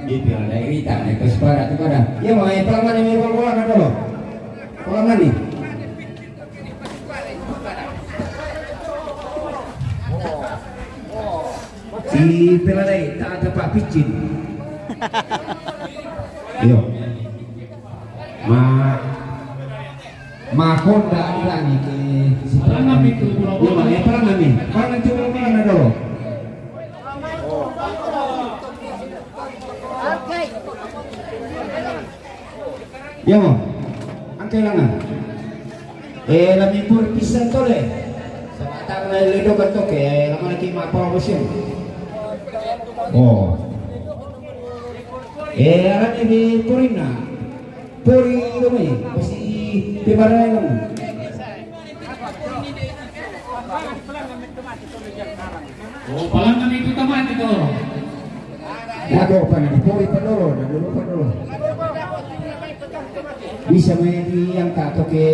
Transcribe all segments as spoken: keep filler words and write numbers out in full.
Di pila dai rita, na ko separa tu kada. Iya, mo, eh, pala mani, mi bola, bola na dolo. Pala mani. Si pila dai, ta, ta pa picin. Iyo. Ma, ma konda ni lagi ke si pala mani. Iyo, ma, eh, pala mani. Pala mani, coba pala na dolo. Iya mo, angka i langan. Eh, lami puri pisan tole. Sabatang na ledo kan toke, eh, lama lagi ma apa musim. Oh. Eh, aran ini purina. Puri itu mi, pasti pibarai lang. Oh, palangan itu taman itu. Lago pa na di puri pa dolo, na dolo pa dolo. Bisa mo yan di angka toke.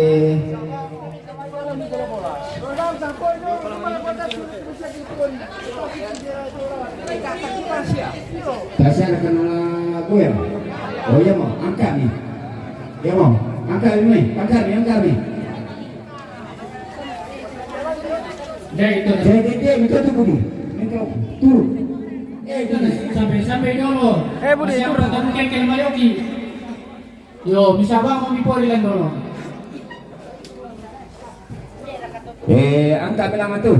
Kasi na ka na lago yan. O, iya mo, angka ni. Iya mo, angka ni, angka ni, angka ni. Dai, itu. Dai, dai, dai, minta tu, Budi. Minta tu. Eh, itu na, sampai, sampai dolo. Eh, Budi, masih turun. Apa, kamu kengkel mayoki. Yo, bisa bang, mau mipori lang dolo. Eh, angka bilang tu.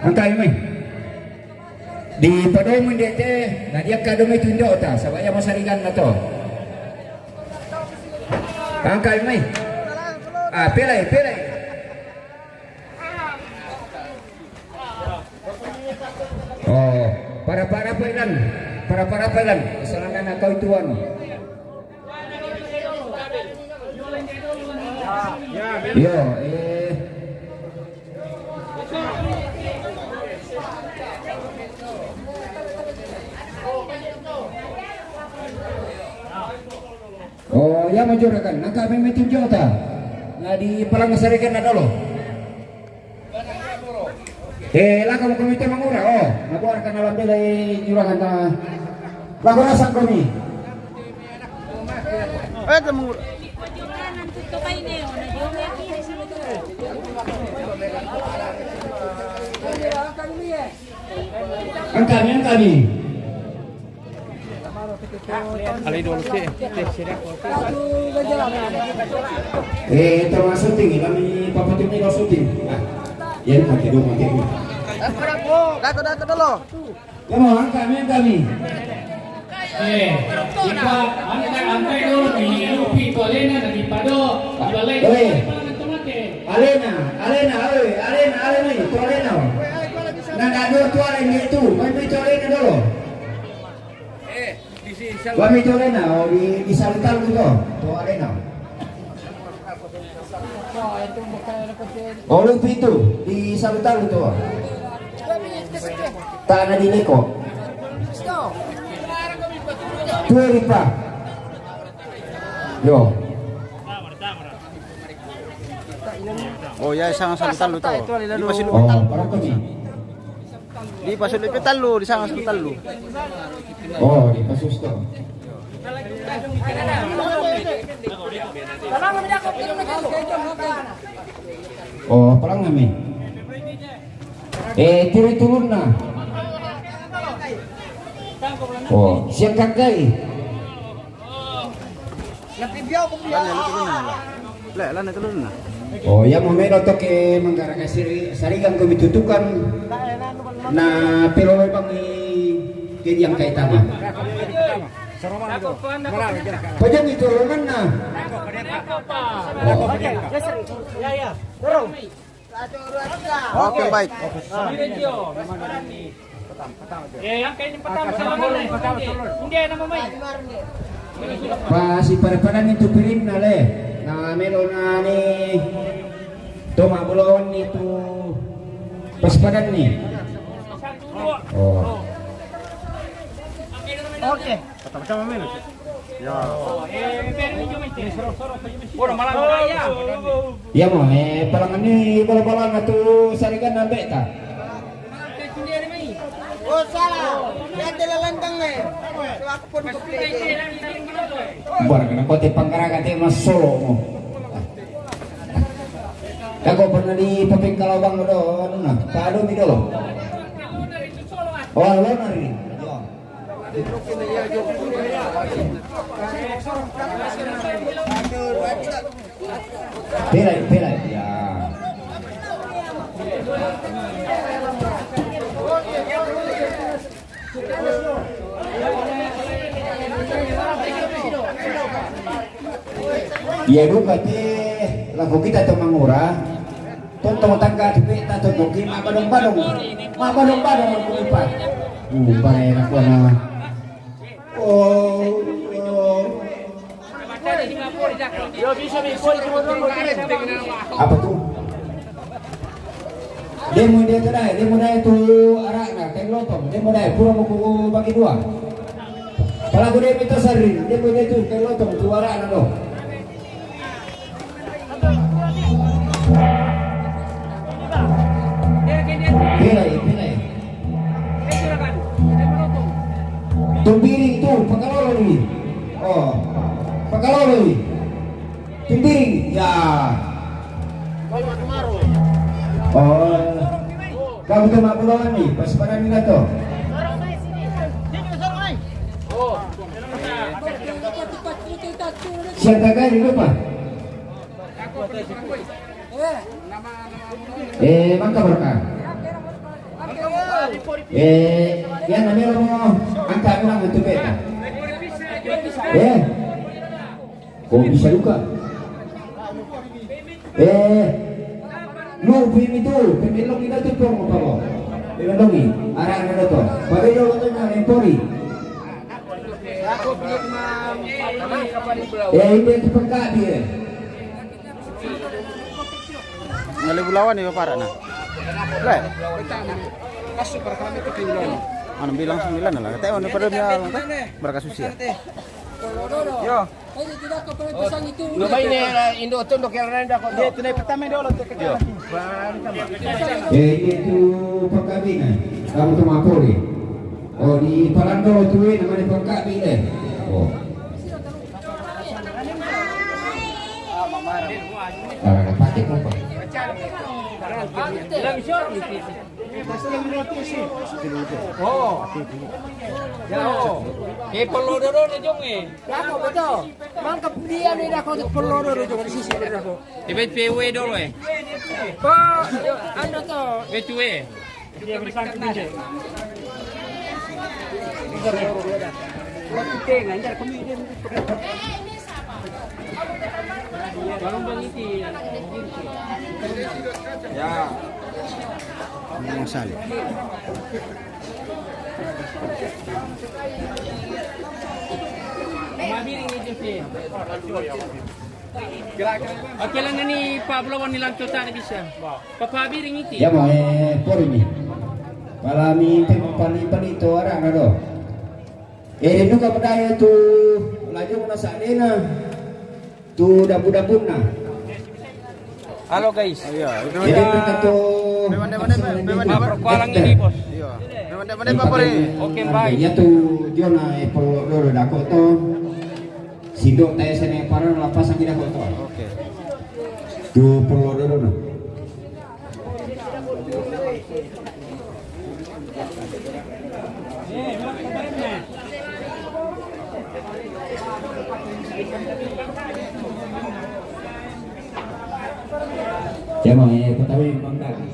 Angka ini. Di padomun dia te, na dia ka domi tu indo ta, sabaya masarigan na to. Angka ini. Ah, pilai, pilai. Oh, para, para pa ilan. Para, para pa ilan. Salana na kau tuan. Yo, eh. Oh, iya mo juragan. Nangka mi, mi tunjuk ta. Na di palangan sarigan na dolo. Eh, laka mo komite mangura. Oh, na buat ka na lambela, eh, juragan ta. Lako rasang komi. Eh, ta mangura. Angka mi, angka mi. Alai dolo te, te sira ko. Eh, termasuk tinggi, kami papa tinggi lo syuting. Ah, ya, pakai dong, pakai dong. Dato, dato dolo. Iya mo, angka mi, angka mi. Eh, ipa, angka, angka dolo, mi lupi, to alena, na di pado, di balai, eh. Alena, alena, oi, alena, alena, to alena. Na, na, dua to alena itu, mai, mai to alena dolo. Wa mi to alena, o di, di salutal gitu. To alena. O, lu pitu, di salutal gitu. Tanah di leko. Tuh, ripa. Yo. Oh, ya, sang salutal gitu. Di pasin. Oh, para ko ni. Di pasulip tallu, di sanga tallu. Oh, di pasus to. Oh, palang kami. Eh, tiri tulunna. Oh, siang kakai. Lane, lu tulunna, la. Le, lane tulunna. Oh, iya mo melo toke manggaraka siri, sarigan ko mitutukan. Na pero bang i kediang kaitama. Pajang itu rumanna. Oh. Oke, baik. Eh, yang kayak ini petang sama mana? Ini nama mai. Pasi pada-pada ni tu pirinna le. Na melo na ni. Toma bulawan ni tu. Pas padan ni. Oh. Oke. Sama-sama melo. Ya. Udah malam raya. Iya mo, eh, palangan ni bala-bala na tu sarigan na beta. Oh, salah. Dia adalah lantang eh. Aku pun kepleset. Buat kena kote pangkaraga te masolo mo. Kako pernah di papingkalaw bang do na. Pado mi dolo. Oh, lo nari. Yo. Pela, pela. Ya. Iya duka te lako kita to mangura. Tonto tangga tu peta tonto ki ma badong-badong. Ma badong-badong aku ipat. Uh, bare na kuana. Oh, oh. Apa tu? Demo dia tu dai, demo dai tu arana, kain lotong, demo dai, pura mo ku bagi dua. Palaku demo itu sari, demo dia tu kain lotong tu arana do. Pilai, pilai. Tumbiring tu, pakalolo ni. Oh, pakalolo ni. Tumbiring, ya. Oh, kau tu mak pulau ni, pas pada ni tu. Siang kakai di lupa. Eh, mangka barka. Eh, yang namanya mo angka bilang itu beta. Eh, kok bisa juga? Eh, lu pimi tu, pimi longi na tu pong apa mo? Pimi longi, arah na tu. Pada yo lo tanya empori. Eh, ini tu pengkabi eh. Ngali bulawan ni para na. Le. Ano bilang sembilan na la. Kata ano pada dia lang ta. Barka susi ya. Yo. Nggak main ya, Indo tuh dok yang rendah kok. Dia tuh pertama dulu tuh. Eh, itu pengkabi na. Kamu tu mapori. Oh, di Palando tu eh, nama dia pengkabi deh. Oh. Para na pati ko pa. Oh. Ya, oh. Eh, perlu dulu nih, Jong, eh. Ako ba to? Mangka dia ni ako perlu dulu, Jong, di sisi berapa? Ibe P W dulu, eh. Pa, ano to? Ibe P W. Yang sali. Oke lang ni Pablo wan ni lang tota ni bisa. Papabiring iti. Ya mo eh pori mi. Palami te pani pani to ara na do. Eh, rindu ka madaya tu laju na sa dena. Tu dabu-dabunna. Halo guys. Iya, itu Jadi kita tu Memang, memang, memang, memang, Perkualang ini, Bos. Iya. Memang, memang, memang, Pak Pori. Oke, baik. Ya tu Jona eh polo dulu dako tu. Sindo tae sene paran la pasang kita foto. Oke. Tu perlu dulu no. Ya, Bang, ya, pertama yang Bang Kali.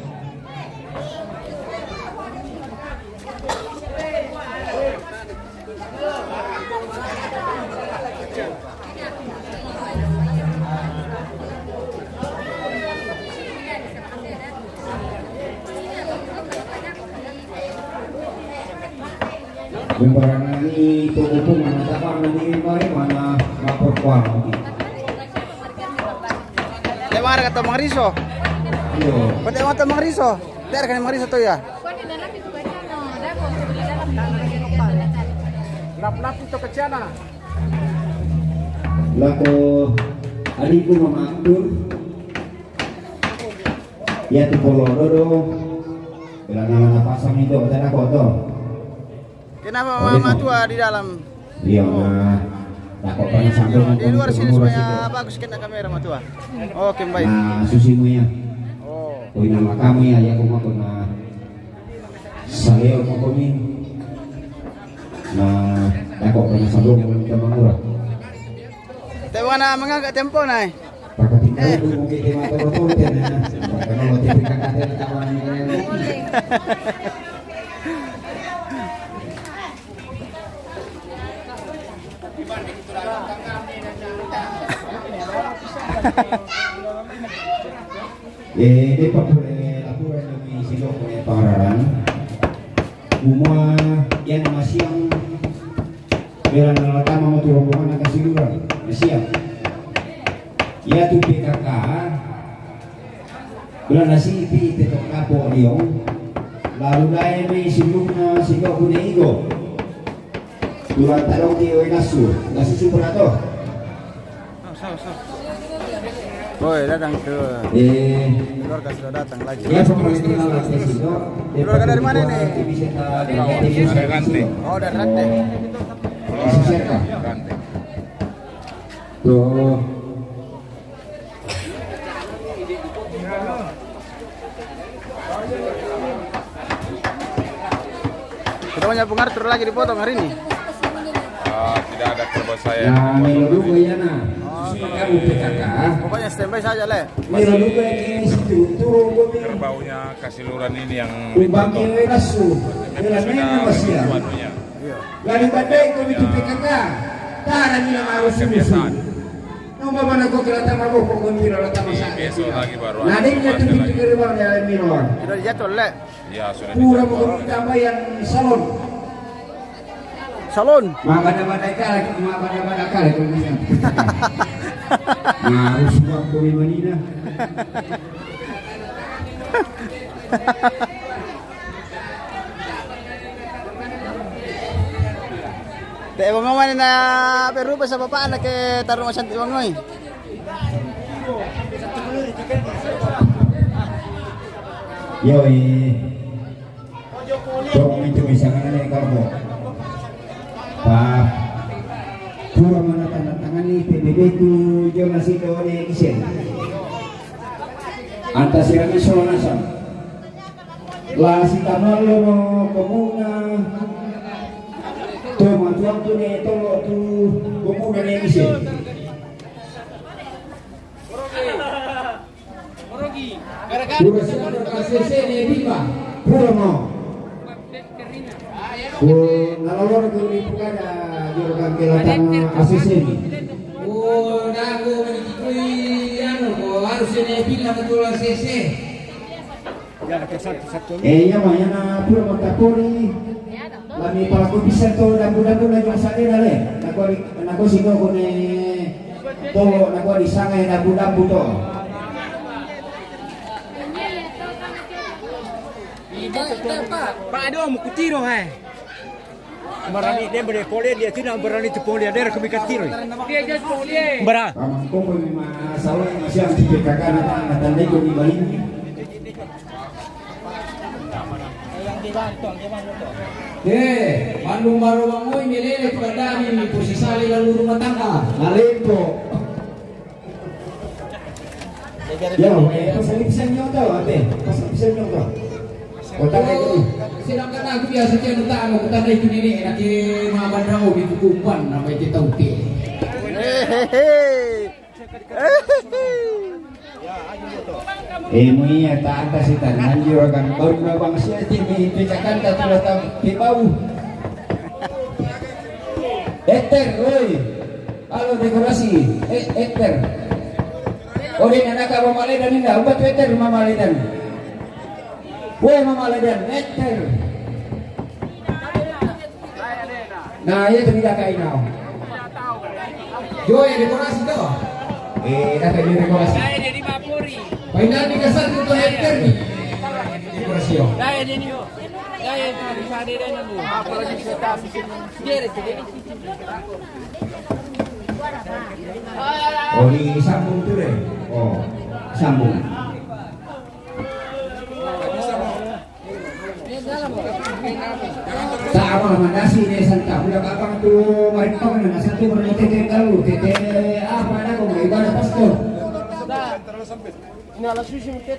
Kumbaranani toko pun mana tabang nani mari mana lapor kuang. Te mara kata Mang Riso. Iyo. Pate mata Mang Riso. Te kan Mang Riso to ya. Lap-lap itu kecana. Lako adikku mamatur. Ya tu polo dodo. Bila nala pasang itu, ada foto. Kenapa mama tua di dalam? Iya, nah. Takut banyak sambung. Di luar sini supaya bagus kena kamera, Matua. Oke, baik. Nah, susi muya. Oh. Koi nama kami ya, ya kuma kuna saleo mo kami. Nah, takut banyak sambung yang minta mangura. Te wana mangagak tempo nai. Pagkatinggal ko kung kikimata ko po, tiyan na. Pagkano, tipikakate na tama na yung Eh, de pa pure, apura na mi silo ko e pararan. Umua, yan masiyang, bela na latama mo tu rombongan na kasiluran, masiyang. Ya tu P K K, bela na si pi te to kapo liong. Lalu dae mi silumna silo ko ne igo. Tulang tadong di we nasu, nasu supra to. Boy, datang ke Eh, keluarga sudah datang lagi. Ya, pemerintah lah, Presiden. Keluarga dari mana nih? Dari Rante. Oh, dari Rante. Rante. Tuh. Kita punya pengatur lagi dipotong hari ini. Ah, tidak ada kerba saya. Nah, dipotong melo hari dulu ini. Ya, nah. Oh, susu kamu P K K. Pokoknya standby saja, Le. Melo dulu ini situ, turun, turun. Kerbaunya Kasiluran ini yang dipotong. Umbang ini masuk. Ini sudah anunya. Iya. Lalu badai ko itu P K K. Tara nila harus kebiasaan. Nomor mana ko kira tama ko ko mira la tama sa. Besok lagi baru ada. Nah, dia itu pintu gerbang ya mira. Sudah jatuh, Le. Ya, sudah. Pura dijatuh. Mau tambah yang salon. Salon. Mabada-bada kala, mabada-bada kala ko bisa. Nah, harus buat ko manina. Te bang mama na peruba sa papa na ke taru masan ti bang noi. Yoi. Tong itu bisa ngana ne kau. Pa. Pura mana tanda tangan ni P B B tu Jonas itu ne isen. Antas yang iso nasam. La si tamallo no komuna. To matuang tu ne tolo tu komuna ne ise. Pura siapa kasese ne bimba. Pura mo. Ko nalolor ko ni pukada joro kan kelatan asese ni. Oh, dago ni kui anu ko harus ne bimba ketua asese. Eh, iya, ma, yana pura matapori. Lami palaku bisa to dambu-dambu na jua sade na le. Nako, nako sino kone to, nako di sanga ya dambu-dambu to. Pak, aduh, mau kutiro, eh. Barani dia boleh pole, dia tidak berani tu pole, dia kami katiro. Dia jadi pole. Bara. Amang ko ko ni masalah ni siang si P K K na, na tandai ko ni Bali. Yang di Bali, Tong, di Bali, Tong. Eh, mandu maromangoi melele tu kadami, posisali lalu rumah tangga. Nalempo. Yo, eh, pasang pisan nyo tau, ate. Pasang pisan nyo tau. Kota kayak gini. Sedangkan aku biasa tiap tak mau kota itu nenek, nak ke makan rau di kukumpan, apa itu tau ke. Hehehe. Eh, mui ata ata si tan nanjur kan bau na bang sia ti mi picakan ta tu datang ti bau. Eter, oi. Halo dekorasi. Eh, Eter. Ode na naka Mama Ledan inda. Ubat Eter Mama Ledan. Woi Mama Ledan, Eter. Nah, iya tu tidak kain now. Jo, ya dekorasi tu. Eh, dah kayak dekorasi. Saya jadi mapuri. Painan di kasar tu tu Eter ni. Dekorasi yo. Saya jadi yo. Saya tu bisa ada dan aku. Apa lagi saya tak bisa. Dia ada jadi. Oh, disambung tu deh. Oh, sambung. Sama mandasi ne santa. Udah kapang tu maripang na satu marite te kalu te te apa na ko ibadah pastor.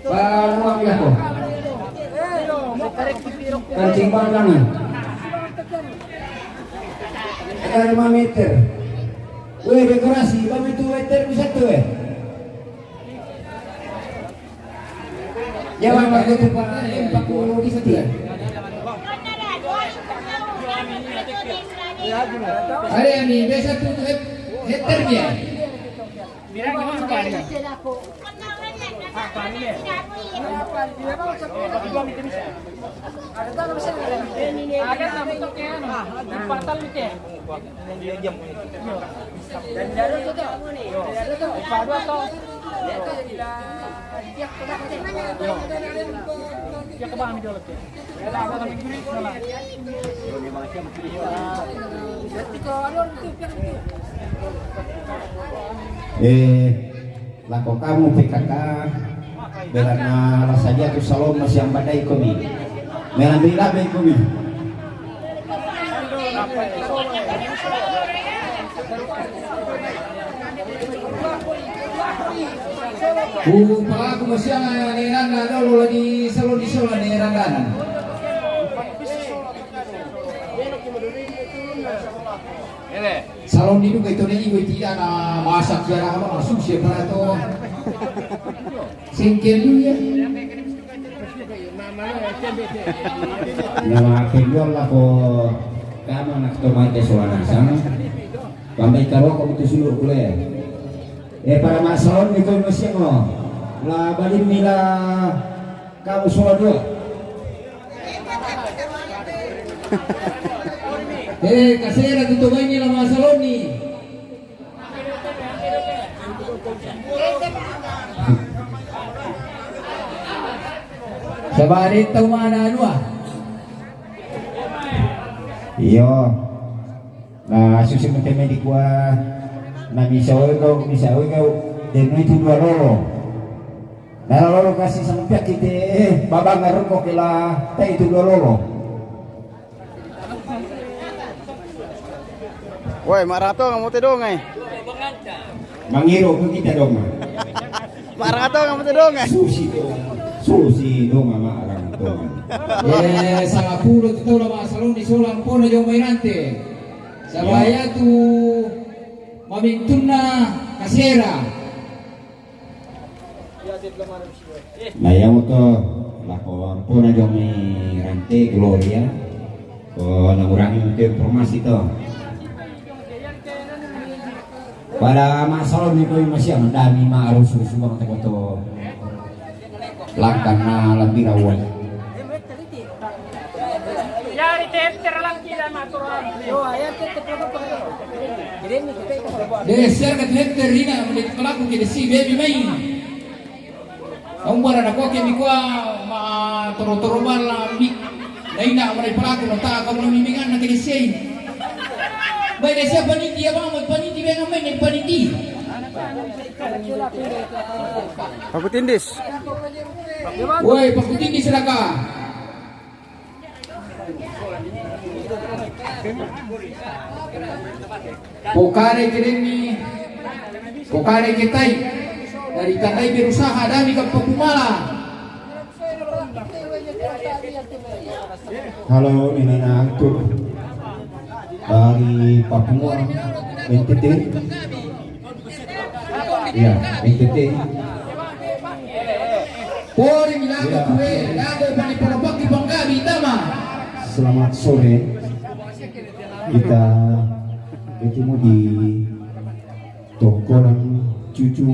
Ba ruang ya ko. Kancing panggang. Ada lima meter. Weh, dekorasi, ba itu meter bisa tu eh. Jawa Barat itu Pak, empat puluh di setia. Hari ini biasa tu heter dia. Eh, lako kamu P K K, bela na la saja tu salon masih ambadai komi. Melambi labai komi. Ku palaku masianga ne randa dolo lagi salon di sola ne randa. Salon di duka itu ne ibu itu ana masak kiara apa masuk siapa to. Singkir dulu ya. Nama penjual lah ko kama nak to mate soana sana. Pambai karoko itu sulu kule. Eh, para masalon ni ko masih ngo. La balim mila kamu sola dua. Eh, kasera tu tobaini la masalon ni. Sabari tau mana dua. Iyo. Na susi muteme di kua na misa oe kau, misa oe kau, denu itu dua lolo. Na lolo kasi sampiak kite, eh, babanga roko kela, te itu dua lolo. Woi, marato ngamu te dongai. Mangiro ke kita dongai. Marato ngamu te dongai. Susi dongai. Susi dongai marato. Eh, salah puluh tu lah masalah ni solang pona jauh main ante. Sabaya tu mamintunna kasera. Na iya moto lako ampona jong ni rante Gloria. Ko na urangi moto informasi to. Pada masalah ni ko masiang dami ma arus-arus bang to moto. Langkan na lambi rawai. Yari te terlalu kira maturan. Yo, ayah te terlalu. De siar ka te terina menit pelaku kita si baby main. Au bara na koke mi kua ma toro-toro bala mi. Na ina mara pelaku na ta kamu ni mingan na kene sei. Bai de sia paniti ya bang, paniti bang main ni paniti. Pakutindis. Woi, pakutindis raka. Pokare ke denni, pokare ke tai. Dari tandai berusaha dami ka papumala. Halo, ini na Angtur dari Papua, N T T. Ya, N T T. Pori milaka kue, dago pani polopaki panggabi tama. Selamat sore. Kita ketemu di Tongkonan Cucu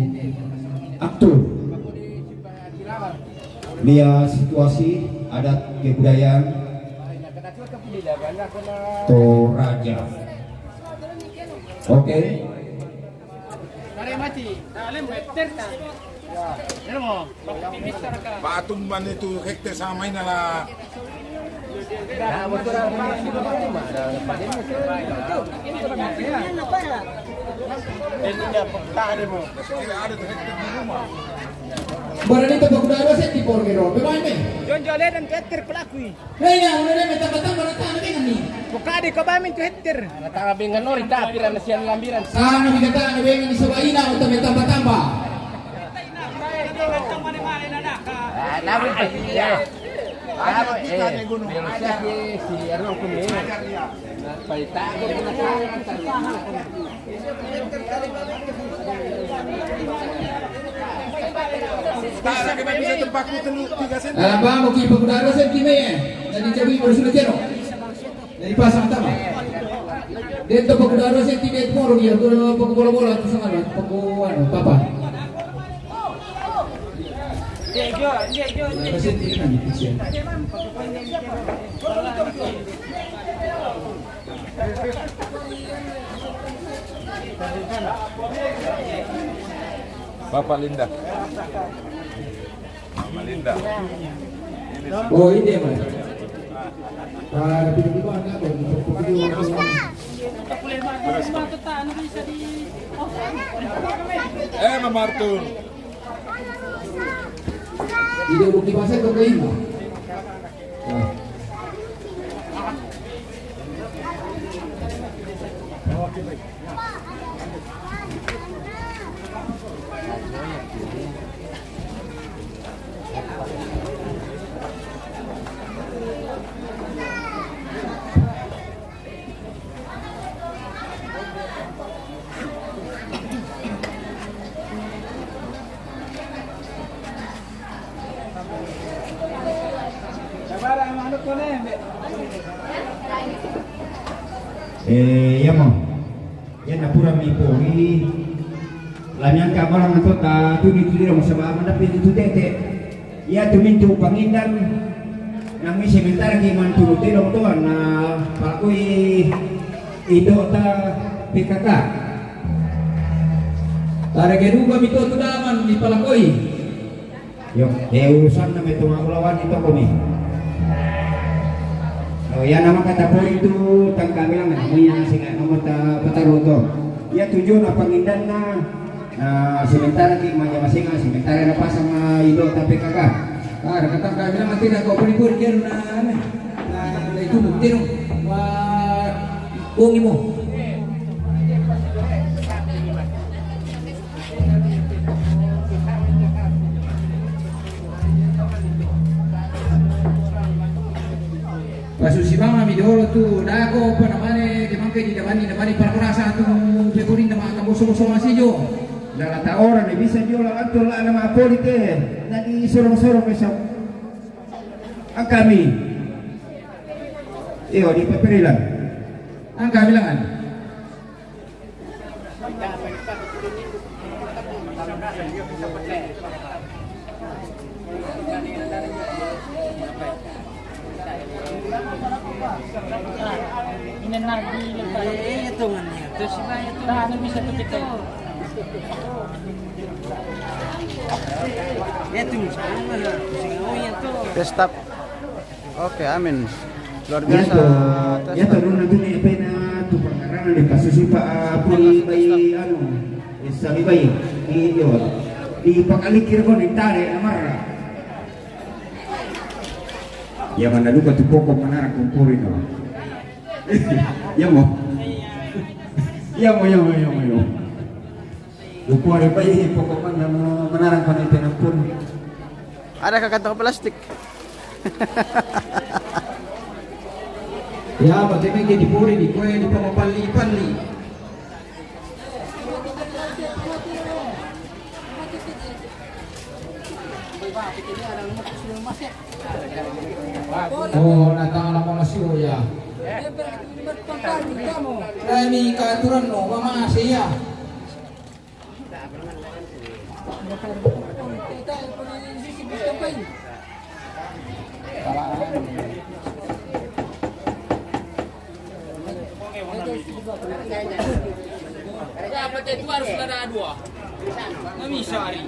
Aktor. Lihat situasi adat kebudayaan Toraja. Oke. Patung man itu hekte sama ini lah. Barani to pagdaro sa ti porgero. Pemain me. Jonjo ledan ketir pelakui. Nena, udah deh, minta batang mana tanah dengan ni. Bukade ko bamin tu hetir. Tanah dengan nori tapi rana sian lambiran. Sana biga tanah dengan ni sebaina untuk minta batang ba. Ah, tahu, eh, iya. Tahu, eh, Malaysia ke si Erong kumi. Paita ko kena tangan. Ah, ba mo ki pagdaro sa ti me. Jadi jawi baru sudah cero. Dari pasang tama. Dentro pagdaro sa ti me moro dia, tu pagbola-bola tu sama lah, pagbo anu, papa. Kasi ti na ni. Papa Linda. Mama Linda. Oh, ini ya, Mas. Ah, tapi di mana, Bang? Eh, Mama Artun. Ide bukti masa ke lima. Eh, iya mo. Iya na pura mi pori. Lanyang ka malang na tota tu di tu di mo sa ba manda pi tu tete. Iya tu mintu pangindan. Nang mi sementara ki mantu telo to na palakui indo ta P K K. Tare ke duka mi to tu daman mi palakui. Yo, eh, urusan na me tunga ulawan itu ko mi. Yo, iya nama kata pori tu tangka bilang na mo iya singa nama ta pataruto. Iya tujuan apa ngindan na. Nah, sementara ki manja masinga, sementara na pasang na indo tapi kakak. Ah, kata kami na mati na ko puri-puri dia na, na, na itu bukti dong. Wah, uang imo. Pasusi mama mi dolo tu, dako, apa namanya, di mangke di damani, damani para kurasa tu, pekorin nama kamu somo-somo masih jo. Dala ta ora ne bisa jo la anto la nama polite, na di sorong-sorong besok. Angkami. Iyo, di peperilan. Angkami langan. Ini lagi lepas. Eh, itu mana? Itu si banyak tuh. Tahan bisa tuh kita. Itu sama. Pusing awalnya tuh. Pesta. Oke, amin. Luar biasa. Yato, yato, nona tu ni pena tu pangkarana di pasusi pa, ah, puri bai anu, eh, sabi bai, di, yo, di pakalikir ko ni tare na marra. Ya mana duka tu poko manara kumpuri no. Iya mo. Iya mo, iya mo, iya mo, iya mo. Lupa ada pa, eh, pokoknya yang menarang panitia pun. Ada ka kantong plastik. Ya, pakai meja di puri, di kue, di pamapalli-palli. Oh, natang na mo na siya, ya. Kami katuran no, mama siya. Dapat itu harus ada dua. Nggak bisa, Ari.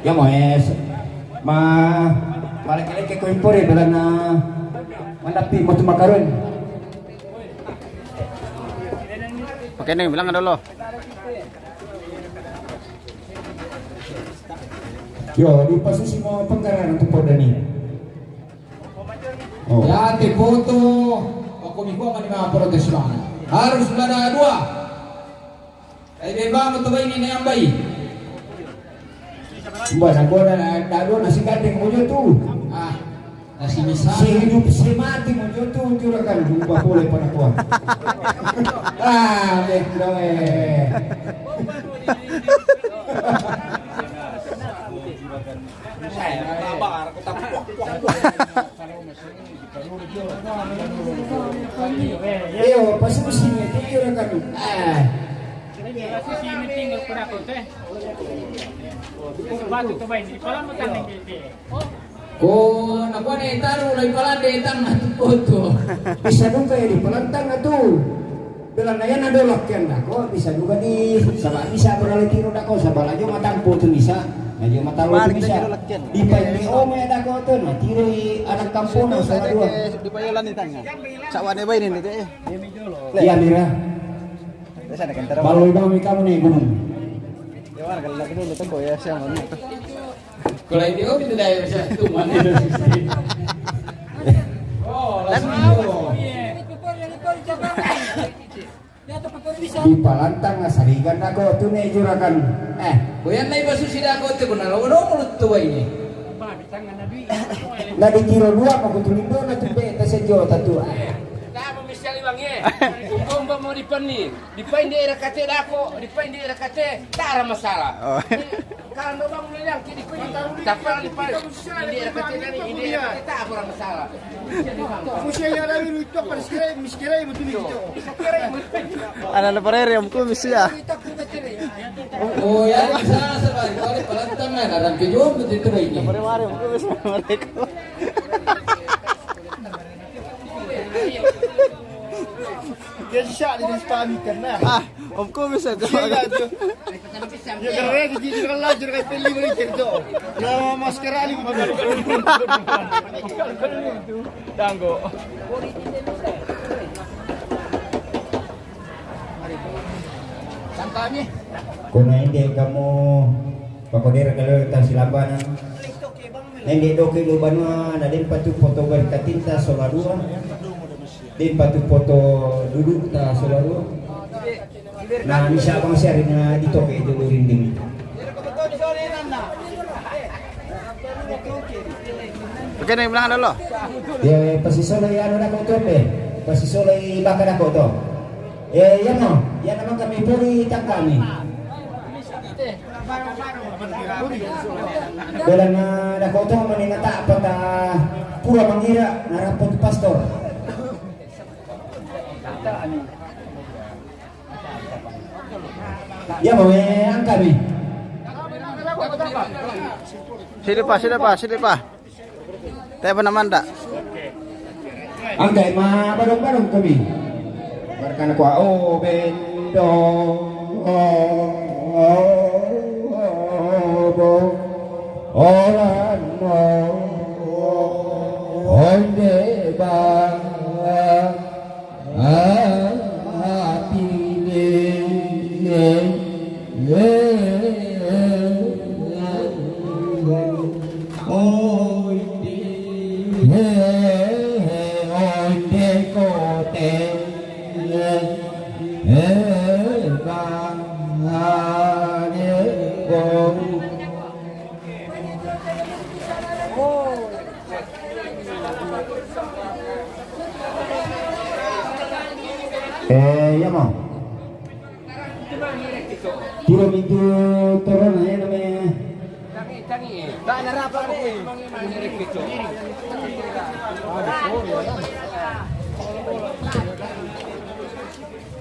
Ya mo, eh, ma, malaki-laki ko impore dalam na mandapi mo tu makarun. Oke, nih, bilang dulu. Yo, di pasusi mo pengkaran tu podani. Oh. Ya, te foto. Aku mi ko mani ma protes bang. Harus ada dua. Ai be ba mo to bai ni ne ambai. Mbah, na gua na, na dua nasi gandeng mo jo tu. Ah, nasi misal. Si hidup si mati mo jo tu, juragan, lupa boleh pada kuat. Ah, be, doe. Saya, sabar, aku tak kuat, kuat, kuat. Iyo, pasusi ne, te iyo raka tu. Ah. Pasusi ne tinggal ku dako te. Batu to bai, di kolam tanding te. Ko, na ko ne taru lai palande tang na tu foto. Bisa duka ya di palantang na tu. Bela na yana dolak ken dako, bisa juga di, saba bisa beralih tiro dako, saba lajo matampo tu bisa, lajo matalo tu bisa. Di painde ome dako tu, na tiro i anak kampung na salah dua. Di payolan ni tanga. Sawane bai ni te. Iya, Mira. Biasa ada kan terus. Baloi bang mi kamu nih gunung. Ya, warga lagi dulu tuh, ya, siang banget tuh. Kalau itu, oh, itu daya bisa tuh, mana itu sih? Oh, langsung. Di palantang na sarigan dako tu ne juragan. Eh, kuyan na iba susi dako tu kuna lo no mulut tu ini. Na di tiro dua mo kutulindo na tu be ta sejo tatu. Nah, pemisal ibang ye. Umba-umba mo di pani. Di pain daerah kate dako, di pain daerah kate, tara masalah. Oh. Kalau no bang bilang kini kini, tapal di pain, di daerah kate nani, di daerah kate, tak apa masalah. Musia ya dari itu apa, miskira, miskira betul itu. Anak-anak perere, omku misia. Oh, ya, bisa, sabar. Kalau palantang, nah, kadang kejauhan betul itu baiknya. Mari-mari, omku misia mereka. Dia siya di spami ka na. Ah, omku misia. Siya tu. Ya, kare di sini kan lagi kay peli mo ni kerdo. Na maskara ni mo. Danggo. Sangkami. Kuna inde kamo pakodera kalau ta silambanan. Nende doke lo banua na den patu foto berkatinta sola dua. Den patu foto duduk ta sola dua. Na misa bang siari na ditoke dulu rinding. Oke, nih bilang dulu. Ya, pasi solo ya anu dako to be. Pasi solo i baka dako to. Eh, ya no, ya no kami puri tangkami. Dalam na dako to mani na ta pata pura mangira na rapot pastor. Ya mau eh angkami. Sini pa, sini pa, sini pa. Tayo pa naman da. Angkay, mabadong-badong kami. Barkan ko, oh, bendo, oh, oh, bo, oh, lan, oh, oh. Eh, iya mo. Tiro mi tu torona, eh, namanya. Tangi, tangi. Tak ada rapat ni.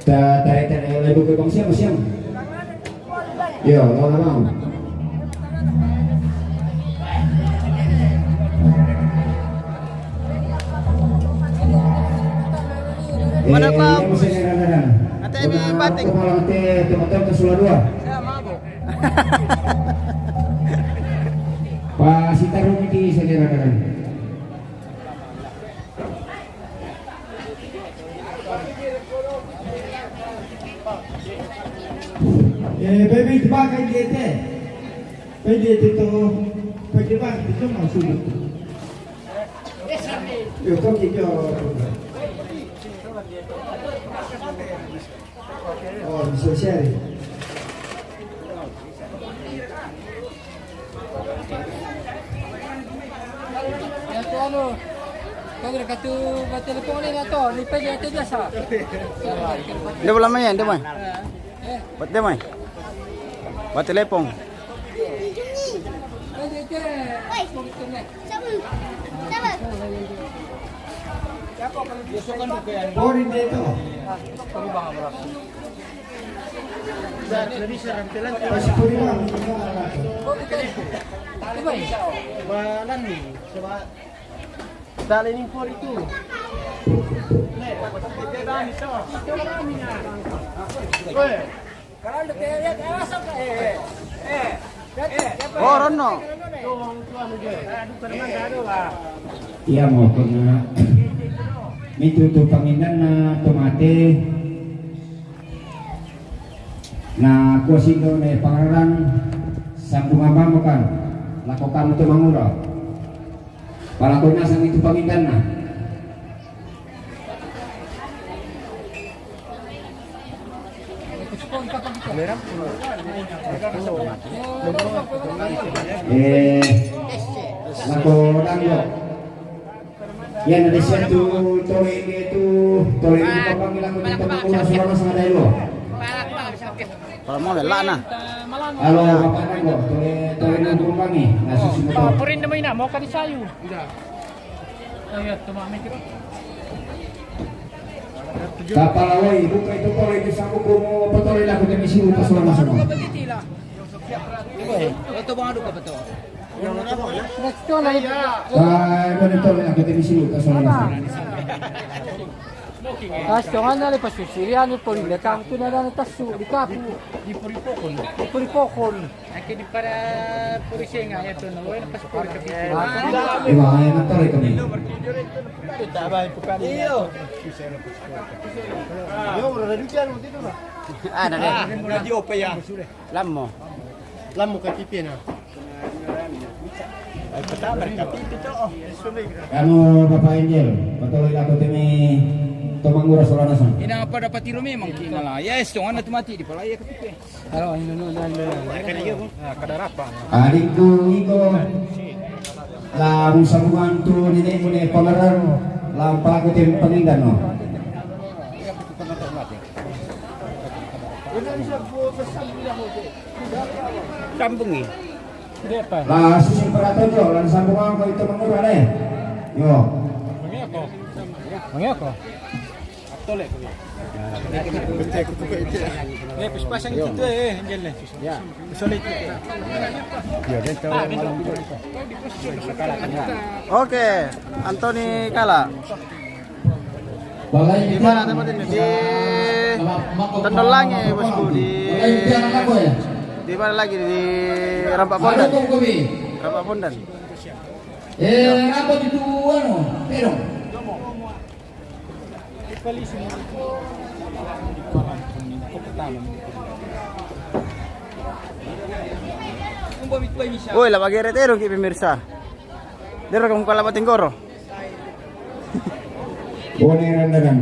Ta-, tarik, tarik, eh, lebih ke bang siang, siang. Yo, lawan abang. Mana, eh, Pak? Yang mesti ni, Raja. Nanti ini batik. Kau malam nanti, teman-teman, ke Sula dua. Saya mabuk. Pasitaru miki, saudara-saudara. Eh, baby, tu pakai dia teh. Pakai dia tu tu. Pakai dia tu tu masuk. Yo, kau kita. Oh, bisa share. Ya, tu anu. Kau kena kata, kata telepon ni lah tu. Ni pergi atas jasa. Dia bola main, dia main. Eh, eh. Buat dia main. Buat telepon. Pergi atas. Oi. Siapa? Siapa? Boring dia tu. Masih kurang. Balan ni, sebab tak boleh impor itu. Weh. Oh, rono. Iya, mau kena mitu tu pangindan na tomate. Na kuasindo ne pangaran sambung abang makan. Lako kamu tu mangura. Palakoi nasang itu pangindanna. Eh, lako danggo. Iya, na desian tu tole ini tu, tole ini kapang lako tu teman gua suara sangat dai lo. Kalau mau lelak nah. Halo, Bapak Nanggo, tole, tole nunggu kami, nasi semua. Porin demo ina, mau kali sayu. Iya. Ayo, teman mikir. Kapala woi, buka itu tole di saku kumu, apa tole laku demi si utas lama semua. Itu bang adu apa tu? Ah, itu tole laku demi si utas lama semua. Tastongan na le pasusiri anu pori le kang tu na na tasu di kapu. Di pori pokon. Di pori pokon. Ake di para pori senga ya tu no, wena pas pori kapiti. Iwa, ya na tole kami. Iyo. Yo, ora dukian mo dito na. Ah, na de. Di opa ya. Lammo. Lammo ka pipi na. Ay, pata, marka pipi to, oh. Kamu, Bapak Angel, patulog ako timi tumangura sa lanasan. Ina pa dapat tiro memang kinala. Yes, tong ana tumati di pala ya kapite. Ano, ano, ano, ano, ano. Ah, kada rapa. Adikku iko, lam sabukan tu nini mo ni pangaran, lam palaku tim pangindan, no? Sambungi. Lah, sisi peraton yo, lan sambung ako itu mangura ne. Yo. Mangi ako. Mangi ako. Tole. Eh, pas pasang itu, eh, Angel, eh. Ya. Solid. Ya, dia tahu. Ah, dia tahu. Oke, Anthony kalah. Di mana tempat ini? Di Tendolangi, bosku. Di, di mana lagi? Di Rampak Pondan. Rampak Pondan. Eh, apa itu, anu, Pedong? Woi, la bagere terong ki pemirsa. Dero kong kala bating goro. Bone randaran.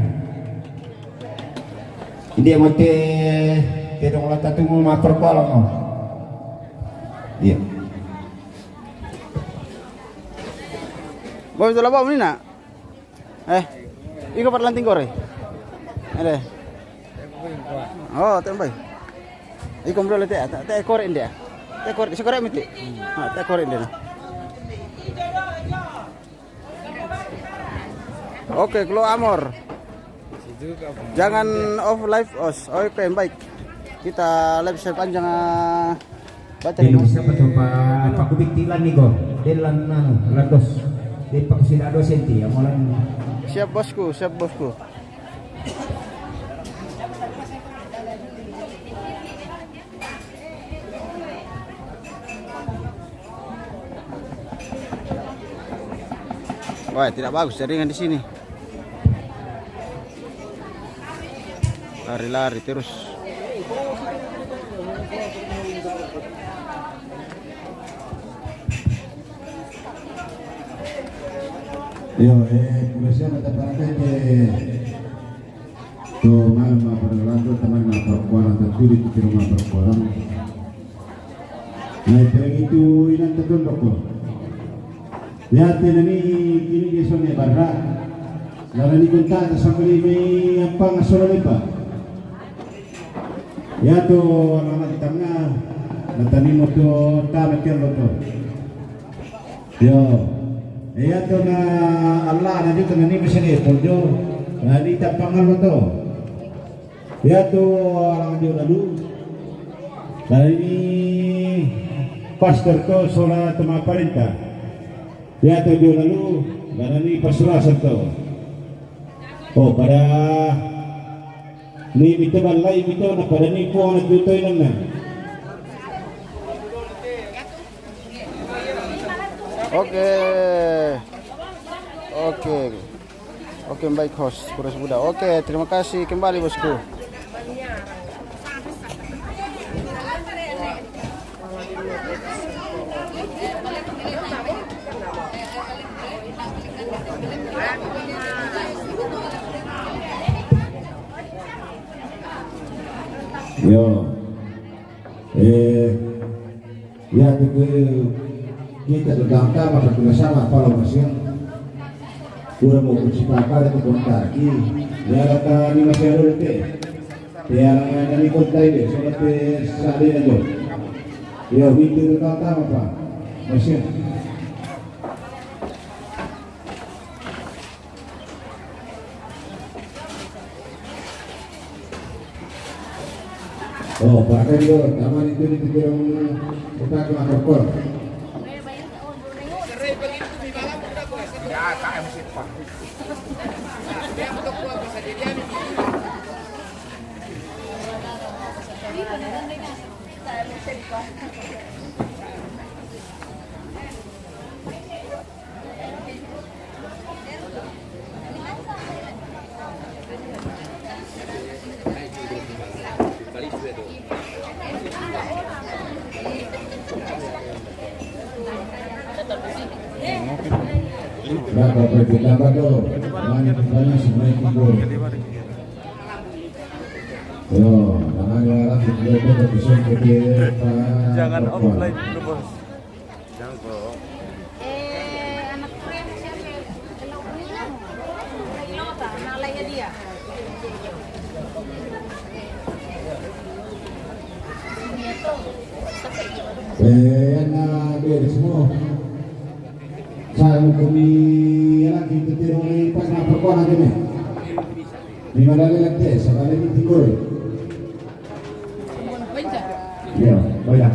Dia mo te, te dong la tatumu ma perkuala mo. Iya. Bos, tu la bau ni na? Eh, iko parlanting kore. Ada. Oh, tembak. Iko bro te, te, te kore india. Te kore, si kore miti. Ah, te kore india. Oke, Klo Amor. Jangan off live, os. Oke, baik. Kita live sepanjang, ah, baca. Ini siapa tuh, Pak? Pak Kubik Tilan nih, Go. Dia lan, anu, lan dos. Dia pakai sida dos senti, ya, mau lan. Siap, bosku, siap, bosku. Wah, tidak bagus jaringan di sini. Lari-lari terus. Yo, eh, começamos a parar que tu malam ma perlantu teman ma perkuaran, tu tuli tu kiro ma perkuaran. Na, itu, itu inan tatondoko. Ya, te nani kini dia sone barra. Lala ni konta ta sangkali mai apa ngasolo lepa. Ya, tu alamat tanga. Natani mo tu ta makian lo tu. Yo. Iya tu na Allah na di tu nani masih ni pojo. Nani tapangan lo tu. Iya tu orang dio lalu. Barani pastor tu sola tuma parenta. Iya tu dio lalu. Barani pastor tu. Oh, pada ni mito balai mito na pada ni puang na tutoy nana. Oke. Oke. Oke, baik, host, Kores Buda. Oke, terima kasih kembali, bosku. Yo. Eh, ya, kita, kita datang maka kita sama kalau masih kurang mau kunci pakar itu kontaki. Ya, kata ni masih ada te. Ya, ni kontai deh, sama te sadi aja. Ya, itu datang apa? Masih. Oh, pakai dulu. Taman itu di pikiran kita ke lapor. Berapa pergi tambah tu? Banyak, banyak semua itu. Yo, tangan larang di bawah itu, bisa pergi, Pak. Jangan offline terus, bos. Jangan, bos. Eh, anak keren siapa? Ilota, anak lainnya dia. Eh, anak dia semua. Saya mau kumi lagi, kita tidak boleh pas nak perkuat lagi ni. Di mana lagi nanti? Sekali ni tiga. Ya, banyak.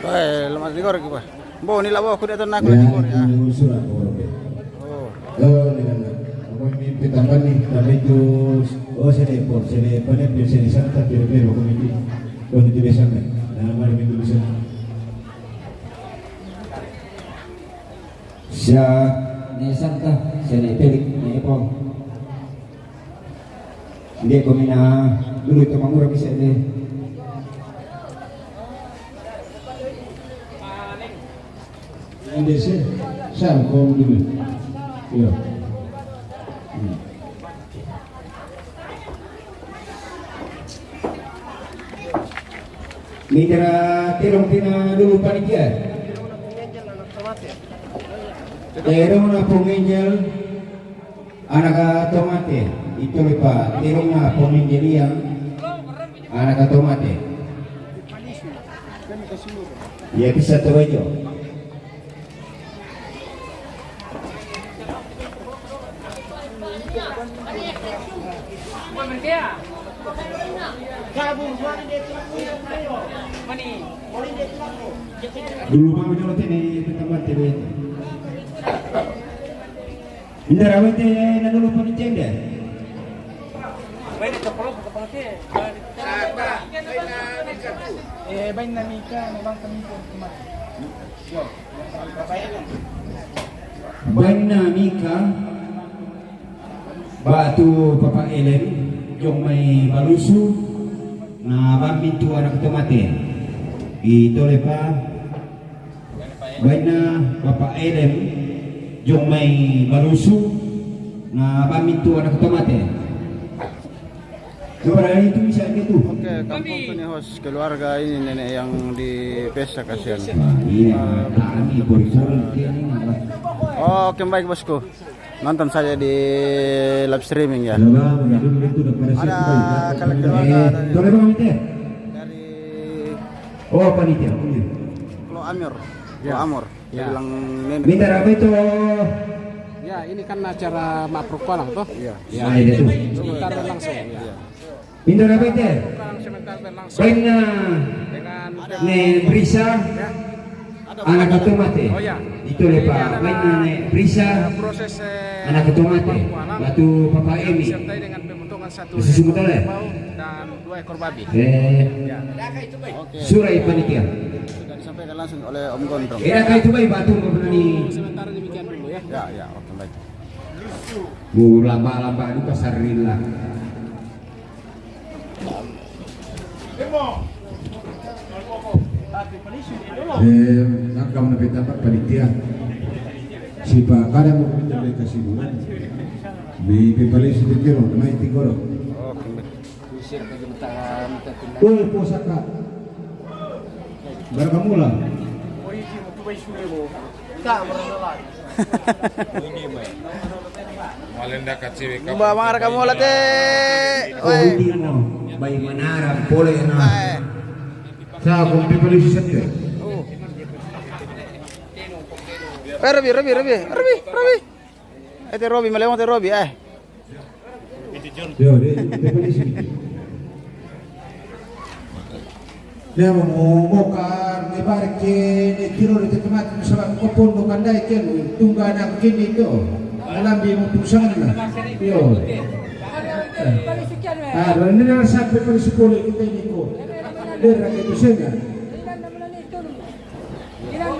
Eh, lemas di korek, Pak. Bo, ni labo aku datang nak lagi bor ya. Itu surat bor. Oh. Oh, ni kan. Aku ini petambah ni, tambah itu. Oh, saya pun, saya pun, saya sangat tapi lebih aku ini. Aku ini biasa kan. Nah, mari itu bisa. Siya ne Santa, siya ne Pelik, ne Epol. Nde ko mina dulu to mangura bisa de. Nde se, sa ko dulu. Yo. Hmm. Mitra telong pina dulu panitia. Terong na pengengel anak tomate. Itu lepa terong na pengengel yang anak tomate. Ya bisa tuh aja. Dulu mami dulu tini tempat tini. Indra wete na dulu pun cende. Eh, bain na Mika, memang kami pun kemarin. Baina Mika, batu Papa Elen, jong mai balusu, na bambing tu anak tomate. Ito lepa, baina Papa Elen, jong mai balusu, na bambing tu anak tomate. Coba dari itu bisa gitu. Oke, kampung Penihos, keluarga ini nenek yang di pesta kasihan. Wah, iya, kami boring-boring dia ini, Mas. Oh, oke, baik, bosku. Nonton saja di live streaming ya. Ada kalau keluarga dari dari Oh, panitia. Pulau Amur. Ya. Pulau Amur. Ya. Bilang nenek. Minta apa itu? Ya, ini kan acara maprok kolang toh. Iya. Ya. Nah, itu. Sebentar langsung. Ya. Iya. Pintu dapete. Baina ne Brisa, anak ketua mate. Itu lepa baina ne Brisa, anak ketua mate. Batu Papa Emi. Susu mutale. Eh, surai panitia. Sudah disampaikan langsung oleh Om Gondrong. Eda kai tu bai batu ko ni. Sementara demikian dulu ya. Ya, ya, oke, baik. Bu lamba-lamba duka sarila. Eh, nakam na peta pa panitia. Sipa kada mo peta kasi bulan. Di pepalisi pikiro, na mai tikoro. Oi, posaka. Barakamula. Malenda kaciwi ka. Ba, barakamula te. Oi. Bai manara pole na. Sa kumpi polisi sete. Eh, Robi, Robi, Robi, Robi, Robi. Eh, te Robi, malewang te Robi, eh. Yo, de, de polisi. Dia mo, mo ka, ne barke, ne tiro de te mati, sabab ko pondo kandai ke, tungga na kini to. Alam di mo pusang na. Yo. Ah, ini na sa pe polisi pole kita ini ko. Dera ke tu senga.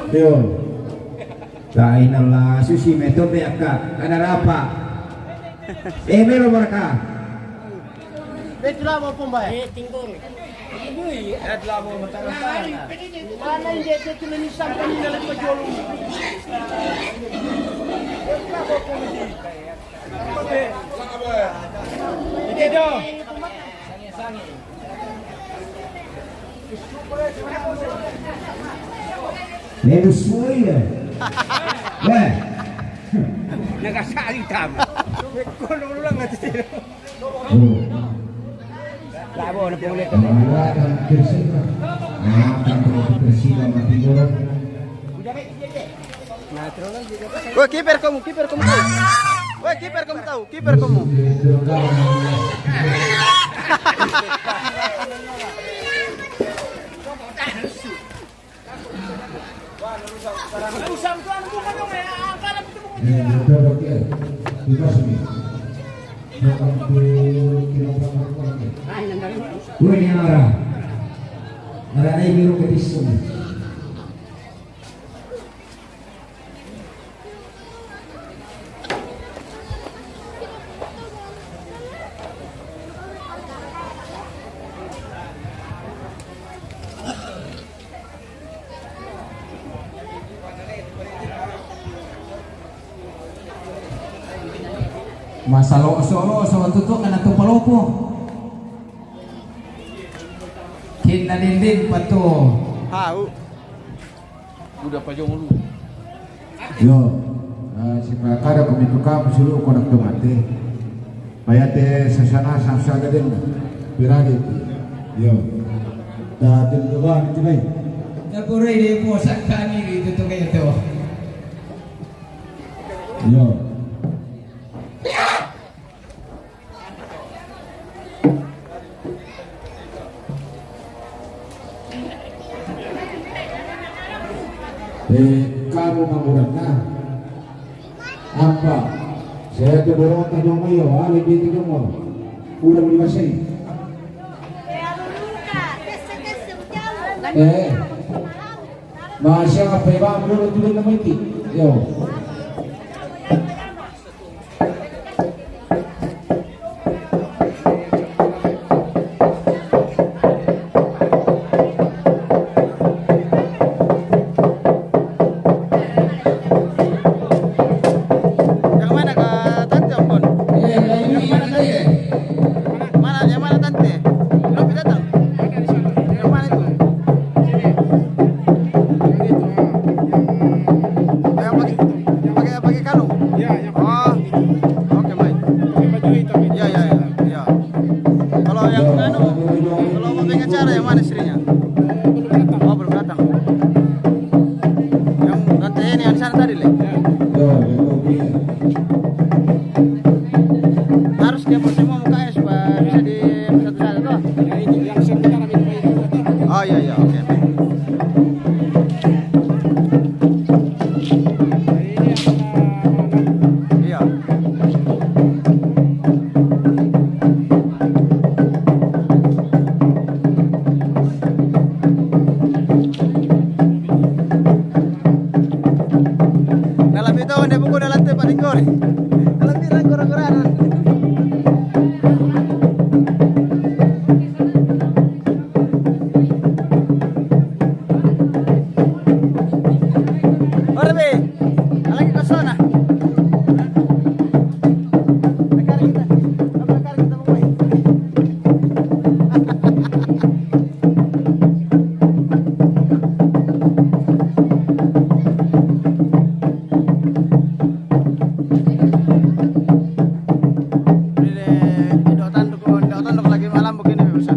Yo. Kainala susi meto be akka. Kada rapa. Eh, melo baraka. Betul apa pun baik. Eh, tinggur. Mana ini dia tu ni sampai ni dalam kejolong. Ini dong. Neno suoya. Weh. Nagasali tama. Kono ulang ati. Oh. Labo na pole. Mengatakan bersihkan. Mengatakan bersihkan mati orang. Woi, kiper kamu, kiper kamu tahu. Woi, kiper kamu tahu, kiper kamu. Uy, ni ara. Ara na ibiru ke tisu. Masalo solo so tutu kana tu palopo. Kinna dinding patu. Hau. Udah pajong lu. Yo, eh, si kada ko mituka sulu ko nak tumate. Payate sasana sasa gaden. Piradi. Yo. Da tim dua ni tilai. Ya, pura ide po sakani ri itu tuh kayak tuh. Yo. Eh, kamu mangurangna. Apa? Saya ke borota dong, ayo, ale gitu dong, mau. Udah mau dimasai. Eh, masya apa ya, Bang? Udah tuh nama itu. Yo. Yang mana, Kak Tante, Om Bon? Iya, yang ini, yang mana tadi? Mana, yang mana tante? Belum datang? Yang mana itu? Yang pakai, pakai, pakai kalung? Ya, yang pakai. Oh, oke, baik. Pakai baju hitam itu. Ya, ya, ya, ya. Kalau yang anu, kalau mau pengacara yang mana istrinya? Eh, belum datang. Oh, belum datang. Yang tante ini yang di sana tadi, Le? Ya. Harus dia semua mukanya supaya bisa di satu-satu, toh? Ya, itu yang sebentar kami. Oh, iya, iya, oke. Iya. Dalam itu, dia buku dalam tempat tinggal. Dalam bilang kurang-kurang. Ora be, lagi kosong ah. Sekarang kita, sekarang kita mau main. Ini deh, di dotan tuh, di dotan tuh lagi malam begini, pemirsa.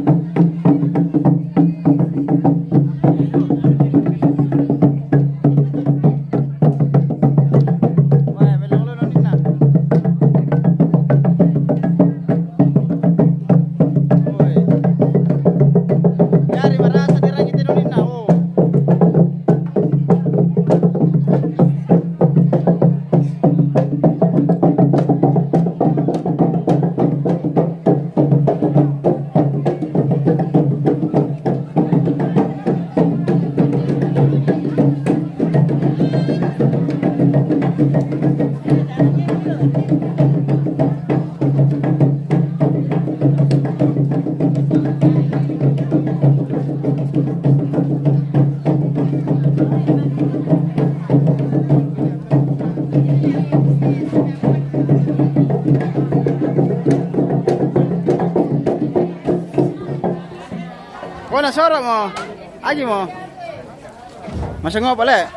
Wah, belum lu nonton, nah. Woi. Dari marasa dirangit itu, nah, oh. Bona soro mo. Agi mo. Masa ngopa, Le?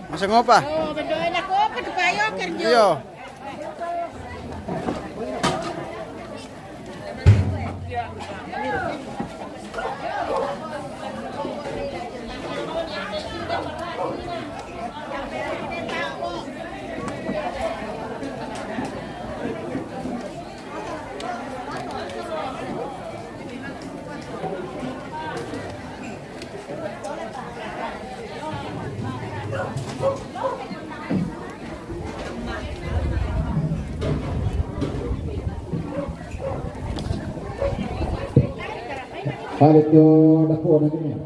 Masa ngopa? Oh, berdoa nak apa tu, Pak? Yo, kerja. Iyo. Pale tu dapo na dunia.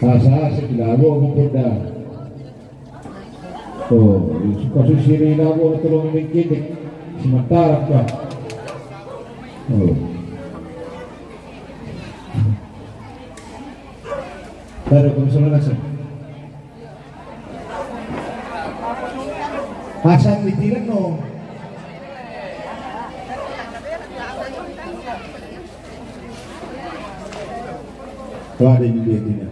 Pasa sekilas dua puluh dah. Oh, suka susiri lagu tolong bikin sementara, Pak. Oh. Baru kami sama langsung. Pasang di tiran, no. Wah, ada yang dia tidak.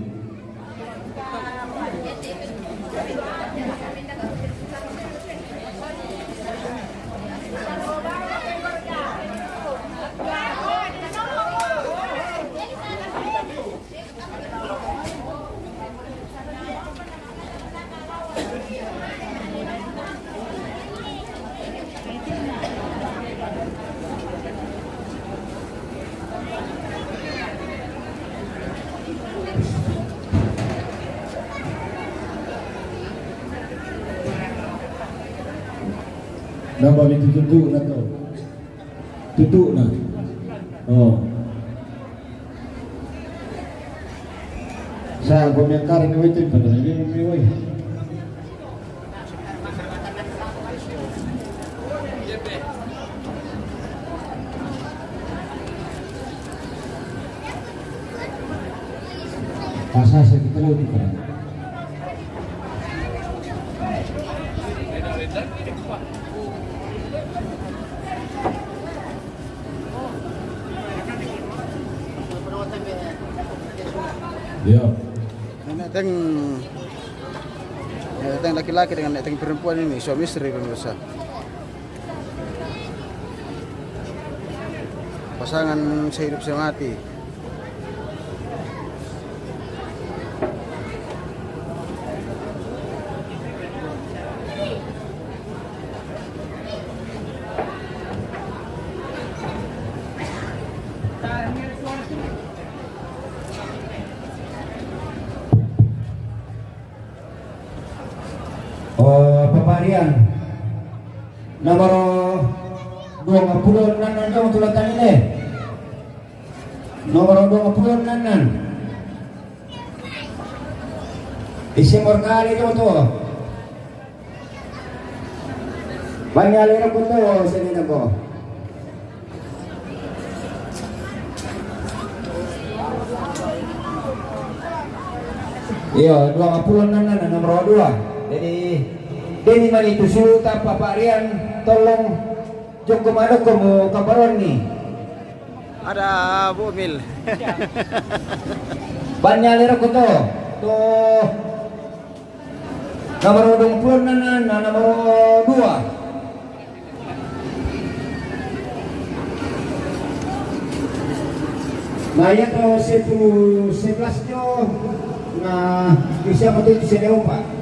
Nambah itu tutu na to. Tutu na. Oh. Sa gua yang karin itu pada ini ini woi. Pasal sekitar itu kan. Iya. Nenek teng, nenek teng laki-laki dengan nenek teng perempuan ini suami istri, pemirsa. Pasangan sehidup semati. Oh, Papa Rian. Nomor dua puluh enam, nomor tulatang ini. Nomor dua puluh enam. Isi morkali itu tuh. Banyak lirang kutu sini nako. Iya, dua puluh enam, nomor dua. Jadi, ini mani itu sudah Papa Rian, tolong joko madoko mu kabaroni. Ada Bu Mil. Banyak lirang kutu. Tuh. Nomor dua puluh enam, nomor dua. Nah, ya, kalau sepuluh sebelas itu, nah, bisa betul bisa diumpat.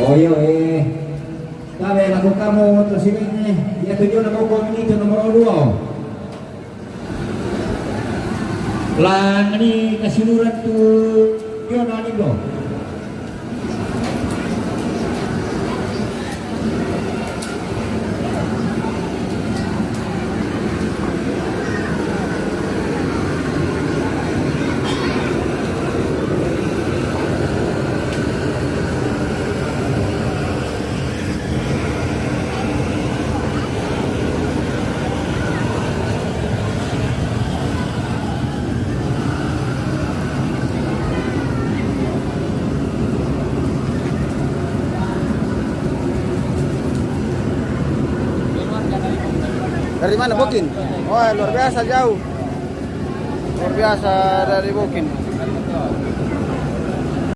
Oh, iya, eh. Kami laku kamu terus ini, ya, tujuh nomor dua ini, itu nomor dua. Lang ni kasinuran tu Yona ni do. Dari mana, Bokin? Oh, luar biasa jauh. Luar biasa dari Bokin.